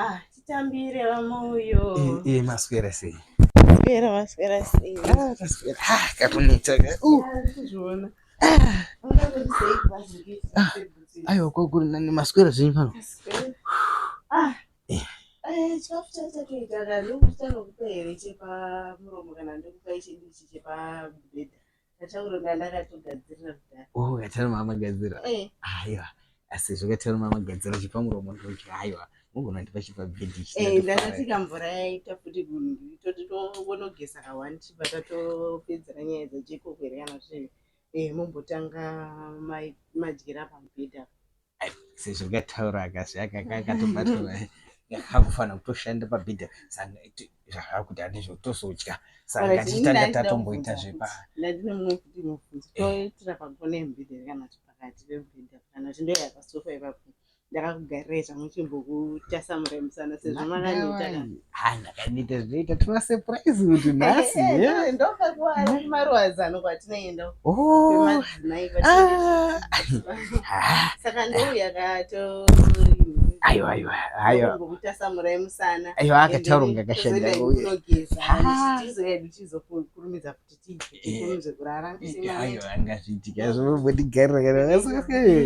Ah, titambire vamoyo. Eh, eh, maswera sei? Maswera, maswera sei? Ah, taswera. Ah, kakunetsa ka. Ndizvona. Ah. Aiwa, kwakuri nani maswera zvenyu pano? Ah. Eh. Eh, chikafu chachatoita ka ndokuti tanokupa here chepamuromo kana ndokupa chedu ichi chepamubhedha. Tachakuronga ndakatogadzirira kudhara. Oh, katari mamagadzira. Eh. Aiwa. Asi zvakatari mamagadzira chepamuromo ndodya. Aiwa. Mugona kundipa chepabhedha ichi. Eh, ndakatika mvura yaita futi toti tongonogeza ka1 tibva tatopedzera nyaya dzaJacob here kana kuti eh, mumbotanga madyira pamubhedha. Sezvakataura akazvi akatobatwa kakufanira kutoshanda pabhedha saka zvavakuti handizvo tozodya saka Alright, ngatichitanga ini ndaida tatomboita kubvunza zvepa kuti ndandine mumwe futi mubvunzo toitira pagona yemubhedha here kana kuti pakati pemubhedha kana kuti ndoya pasofa ipapo ndakakugarirai zvamuchimbokutasamurai musana sezvo makaneta ka. Ha, ndakaneta zvinoita tova surprise kuti nhasi Eh, ndopakumaruwadzano kwatinoenda Oh, kwemadzimai ah. kwatinoenda saka ndouya katori Aiwa, aiwa, aiwa. Kutasamurai musana. Aiwa, akataura kunge akashanda uye. Kunogeza Ah. tizoedu tizokurumidza kuti tikurumidze kurara. Aiwa, angazviitika zvinobondigarira kana